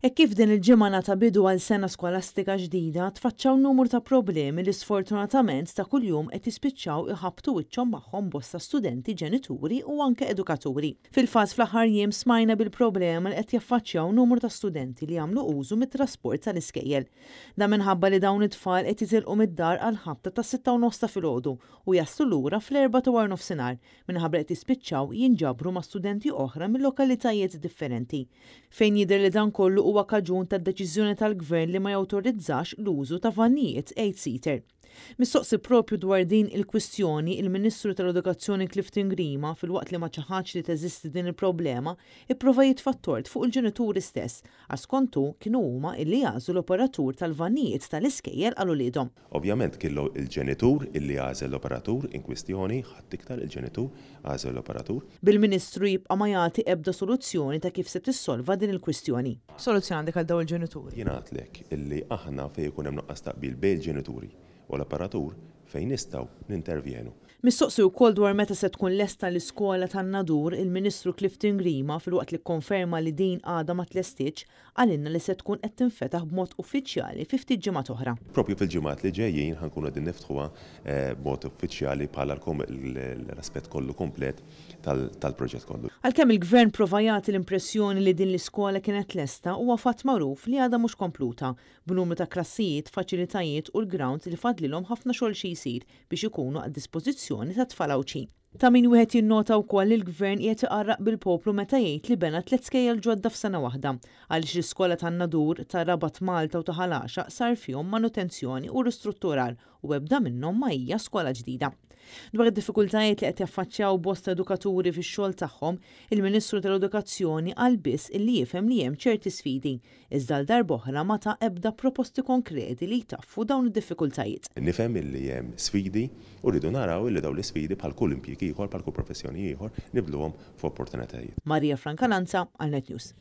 Hekk kif din il-ġimgħa ngħata bidu għal sena skolastika ġdida, tfaċċaw numru ta' problemi li sfortunatament ta' kuljum qed jispiċċaw iħabbtu wiċċhom magħhom bosta studenti, ġenituri u anke edukaturi. Fil-fatt fl-aħħar jiem smajna bil-problema li qed jaffaċċjaw numru ta' studenti li jagħmlu użu mit-trasport tal-iskejjel. Dan minħabba li dawn it-tfal qed jitilqu mid-dar għal ħabta ta' 6:30 ta' filgħodu u jaslu lura fl-4 ta' wara nofsinhar minħabba li qed jispiċċaw jinġabru ma' studenti oħra minn lokalitajiet differenti. Fejn jidher li dan kollu huwa kaġun tad-deċiżjoni tal-Gvern li ma jawtorizzax l-użu ta' vannijiet 8-seater. Mistoqsi propju dwar din il-kwistjoni, il-Ministru tal-Edukazzjoni Clifton Grima, filwaqt li ma ċaħadx li teżisti din il-problema, ipprova jitfa' tort fuq il-ġenituri stess, għax skont hu kienu huma illi jagħżlu l-operatur tal-vannijiet tal-iskejjel għal uliedhom. Ovvjament kellu il-ġenitur illi għażel l-operatur in kwistjoni, ħadd iktar, il-ġenitur għażel l-operatur. Bil-Ministru jibqa' ma jagħti ebda soluzzjoni ta' kif se tissolva din il-kwistjoni. Soluzzjoni għandek għal dawn il-ġenituri? Jien għedtlek illi aħna fejn ikun hemm nuqqas taqbil bejn il-ġenituri u l-operatur, fejn nistgħu nintervjenu. Mistoqsi wkoll dwar meta se tkun lesta l-iskola tan-Nadur, il-Ministru Clifton Grima, filwaqt li kkonferma li din għadha ma tlestietx, qalilna li se tkun qed tinfetaħ b'mod uffiċjali fi ftit ġimgħat oħra. Propju fil-ġimgħat li ġejjin ħa nkunu qegħdin niftħuha b'mod uffiċjali bħala l-aspett kollu komplet tal-proġett kollu. Għalkemm il-Gvern prova jagħti l-impressjoni li din l-iskola kienet lesta, huwa fatt magħruf li għadha mhux kompluta, b'numru ta' klassijiet, faċilitajiet u l-grounds li fadlilhom ħafna xogħol xi jsir biex ikunu għad dispożizzjoni ta' tfal Għawdxin. Ta' min wieħed jinnota wkoll li l-Gvern qiegħed iqarraq bil-poplu meta jgħid li bena tliet skejjel ġodda f'sena waħda, għaliex l-iskola tan-Nadur, ta' Rabat Malta u ta' Ħal Għaxaq sar fihom manutenzjoni u ristrutturar u ebda minnhom ma hija skola ġdida. Dwar id-diffikultajiet li qed jaffaċċjaw bosta edukaturi fix-xogħol tagħhom, il-Ministru tal-Edukazzjoni qal biss illi jifhem li hemm ċerti sfidi, iżda l darb'oħra ma ta ebda proposti konkreti li jtaffu dawn id-diffikultajiet. Nifhem illi hemm sfidi u rridu naraw illi dawn l-isfidi, bħal kull impjieg ieħor, bħal kull professjoni ieħor, nibdluhom f'opportunitajiet. Maria Francalanza għal Net News.